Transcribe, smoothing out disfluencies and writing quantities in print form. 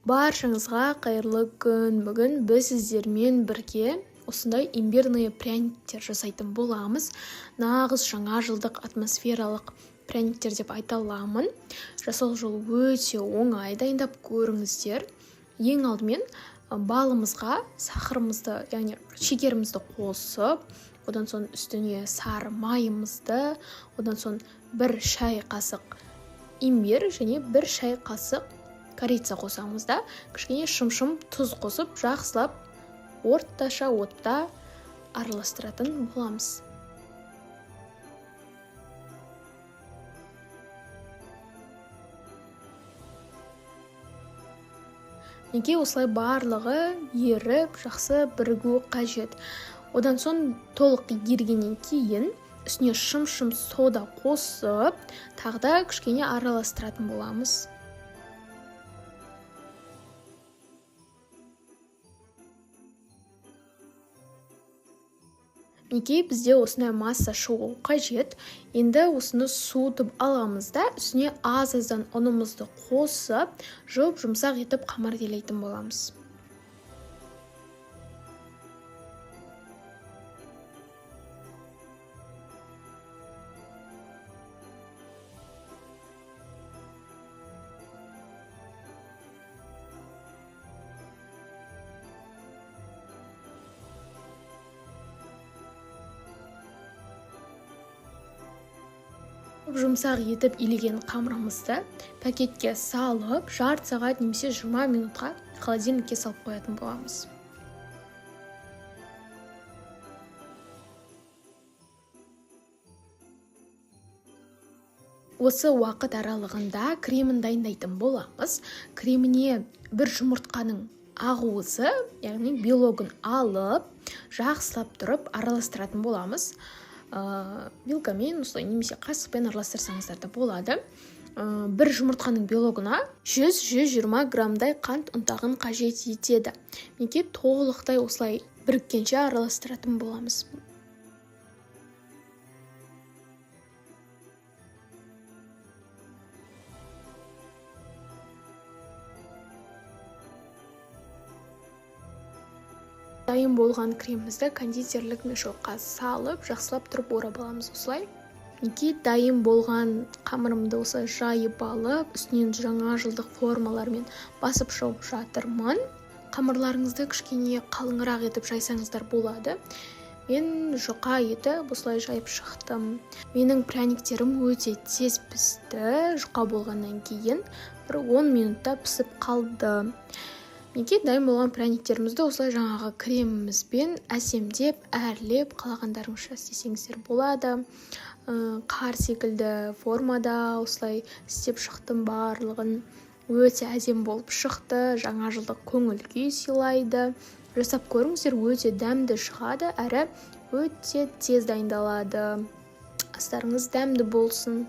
Баршаңызға қайырлы күн. Бүгін біз сіздермен бірге осындай имбирные пряниктер жасайтын боламыз. Нағыз жаңа жылдық атмосфералық пряниктер деп айта аламын. Жасау жолы өте оңай, дайындап көріңіздер. Ең алдымен балымызға сахарымызды, яғни шекерімізді қосып, одан соң үстіне сары майымызды, одан соң 1 шай қасық имбир және 1 шай қасық корица қосамыз да, кішкене шымшым тұз қосып, жақсылап орташа отта араластыратын боламыз. Неге осылай барлығы еріп, жақсы бірігу қажет. Одан соң толық ергеннен кейін үстіне шым-шым сода қосып, тағы да кішкене араластыратын боламыз. Мінекей, бізде осындай масса шығу қажет. Енді осыны суытып аламыз да, үстіне аз-аздан ұнымызды қосып, жұп-жұмсақ етіп қамыр илейтін боламыз. Жұмсақ етіп илеген қамырымызды пакетке салып, жарты сағат немесе 20 минутқа холодильникке салып қоятын боламыз. Осы уақыт аралығында кремін дайындайтын боламыз. Креміне 1 жұмыртқаның ақуызы, яғни белогын алып, жақсылап тұрып араластыратын боламыз. Вилкамен осылай немесе қасықпен араластырсаңыздар да болады. 1 жұмыртқаның белогына 100-120 граммдай қант ұнтағын қажет етеді. Мінекей, толықтай осылай біріккенше араластыратын боламыз. Дайын болған кремімізді кондитерлік мешокқа салып, жақсылап тұрып орап аламыз осылай. Мінекей, дайын болған қамырымды осылай жайып алып, үстінен жаңа жылдық формалармен басып шығып жатырмын. Қамырларыңызды кішкене қалыңырақ етіп жайсаңыздар болады. Мен жұқа етіп осылай жайып шықтым. Менің пряниктерім өте тез пісті, жұқа болғаннан кейін бір 10 минутта пісіп қалды. Мінекей, дайын болған пряниктерімізді осылай жаңағы кремімізбен әсемдеп, әрлеп, қалағандарыңызша істесеңіздер болады. Қар секілді формада осылай істеп шықтым барлығын. Өте әдемі болып шықты, жаңа жылдық көңіл күй сыйлайды. Жасап көріңіздер, өте дәмді шығады, әрі өте тез дайындалады. Астарыңыз дәмді болсын.